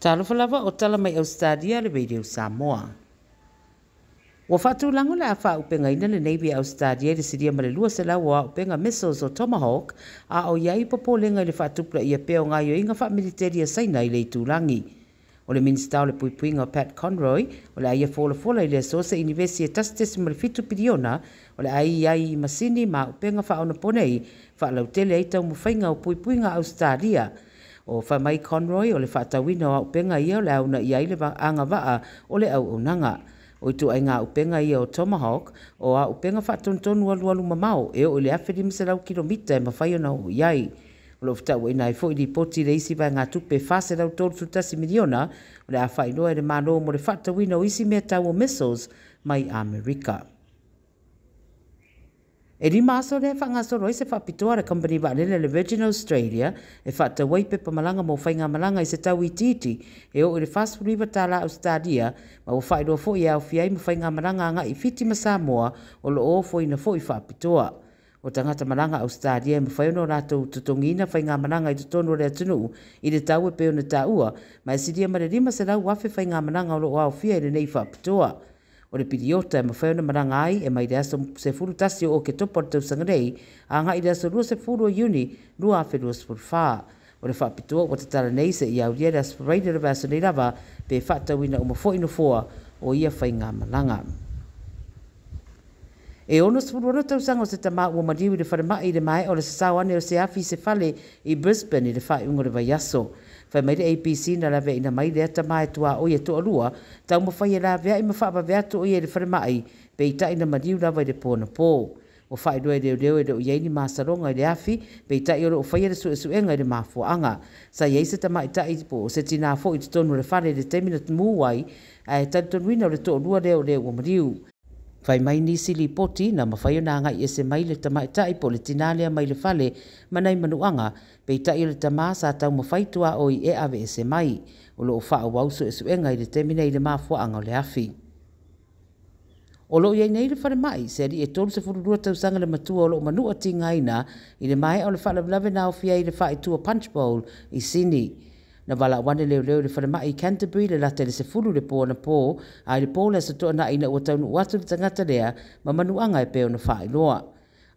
Talofa lava o tala mai Ausetalia le Radio Samoa. Ua faatulaga o le a faaaupegaina le Navy a Ausetalia i le silia ma le 200 o auupega missiles o Tomahawk, a o i ai popolega i le faatupulaia pea o gaoioiga faamiliteli a Saina i le itulagi. O le Minisita o le Puipuiga o Pat Conroy o le a ia folafola i le aso se inivesi e 1.7 piliona o le a i ai i masini ma auupega faaonaponei faalautele ai taumafaiga o puipuiga a Ausetalia. O fai mai Conroy o le faatauina o auupega ia o le a uunaia ai le agavaa o le auaunaga. O ituaiga auupega ia o Tomahawk o auupega faatonutonu alualu mamao e oo i le 1,500 kilomita e mafai ona oo i ai. O lo o fetauaina ai foi lipoti i le isi vaegatupe $431 miliona o le a faailoa e le Malo mo le faatauina o isi mea tau o missiles mai Amerika. E 5 aso lea e faagasolo ai se faapitoa a le kamupani vaalele a le Virgin Australia e faatau ai pepa malaga mo faigamalaga i se tau itiiti e oo i le $49 Ausetalia, ma ua faailoa foi e aofia ai ma faigamalaga agai i Fiti ma Samoa o lo o ofoina foi faapitoa. O tagata malaga Ausetalia e mafai ona o latou totogiina faigamalaga i totonu o le atunuu i le tau e pei ona taua, ma e silia ma le 500,000 faigamalaga o lo o aofia i lenei faapitoa. O le piliota e mafai ona malaga ai e mai le aso 11 o Oketopa o le tausaga nei agai i le aso 20 o Iuni 2024. O le faapitoa ua tatala nei seia aulia le aso Faraile o le vaiaso nei lava pe faatauina uma foi nofoa o ia faigamalaga. E 66 tausaga o se tama ua maliu i le falemai i le maea o le sasao ane o se afi i se fale i Brisbane i le faaiuga o le vaiaso. Fai mai le ABC na laveaina mai lea tama e tuaoi e toalua, taumafai e laveai ma faavave atu o ia i le falemai, peitai na maliu lava i le po anapo. Ua faailoa e leoleo e le o i ai ni masaloga i le afi, peitai o lo o faia le suesuega i le mafuaaga. Sa i ai se tamaitai po o se tinā foi i totonu o le fale i le taimi na mu ai, ae talitonuina o le toalua lea o lea ua maliu. Fai mai nisi lipoti na mafai ona agai ese mai le tamaitai po o le tinā lea mai le fale ma nai manuaga, peitai o le tama sa taumafai tuaoi e ave ese mai. O lo o faaauau suesuega i le taimi nei i le mafuaaga o le afi. O lo o i ai nei le falemai, se alii e 32 tausaga le matua o lo o manua tigaina i le maea o le faalavelave na aofia ai i le faaitua Punch Bowl i Sydney. Na valaau ane leoleo i le falemai i Canterbury le lata i le 10 le po anapo, a i le po o le Aso Toonai ina ua taunuu atu le tagata lea ma manuaga e pei ona faailoa.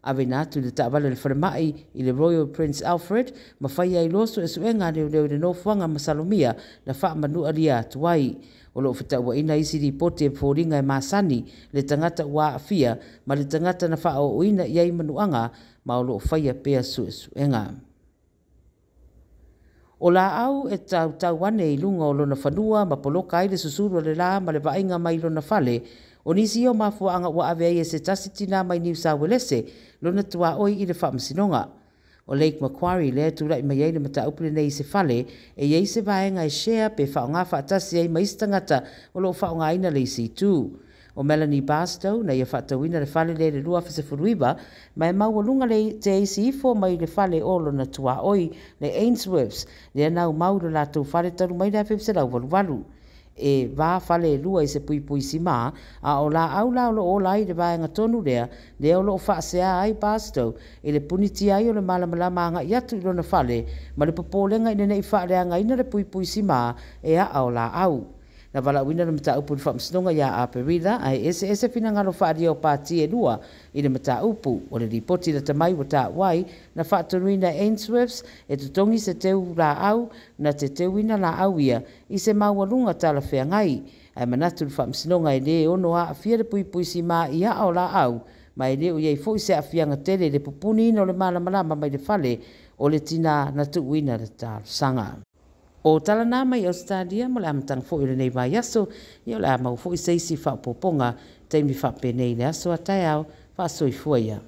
Aveina atu i le taavale a le falemai i le Royal Prince Alfred ma faia ai loa suesuega a leoleo i le nofoaga masalomia na faamanualia atu ai. O lo o fetauaina isi lipoti e foliga e masani le tagata ua aafia ma le tagata na faaooina i ai manuaga, ma o lo o faia pea suesuega. O laau e tautau ane i luga o lona fanua ma poloka ai le susulu o le la ma le vaaiga mai lona fale, o nisi ia o mafuaaga ua ave ai e se tasi tinā mai Niu Sauelese lona tuaoi i le faamasinoga. O Lake Macquarie lea e tulai mai ai le mataupu lenei i se fale e i ai se vaega e share pe faaaoga faatasi ai ma isi tagata o lo o faaaogaina le isi itu. O Melanie Barstow na ia faatauina le fale lea i le 2019, ma e maualuga le te isi ifo mai le fale o lona tuaoi, le Ainsworths, lea na aumau i lo latou fale talu mai le 1988. E va fale e lua i se puipui simā, a o laau la o lo o ola ai i le vaega tonu lea, lea o lo o faasea ai Barstow i le punitia ai o le malamalama agai atu i lona fale ma le popolega ina ne i faaleagaina le puipui simā e aa o laau. Na valaauina le mataupu i le Faamasinoga ia Aperila, ae eseese finagalo faaalia o pati e lua i le mataupu. O le lipoti lata mai ua taua ai, na faatonuina e Ainsworths e totogi se teu laau na te teuina laau ia i se maualuga talafeagai. Ae manatu le Faamasinoga e lē ono aafia le puipui simā i aa o laau, ma e le o i ai foi se aafiaga tele i le pupuniina o le malamalama mai le fale o le tinā na tuuina le talosaga. O tala na mai Ausetalia mo le amataga foi o lenei vaiaso, ia o le a maua foi se isi faaopoopoga taimi faapenei i le aso a taeao. Faasoifua ia.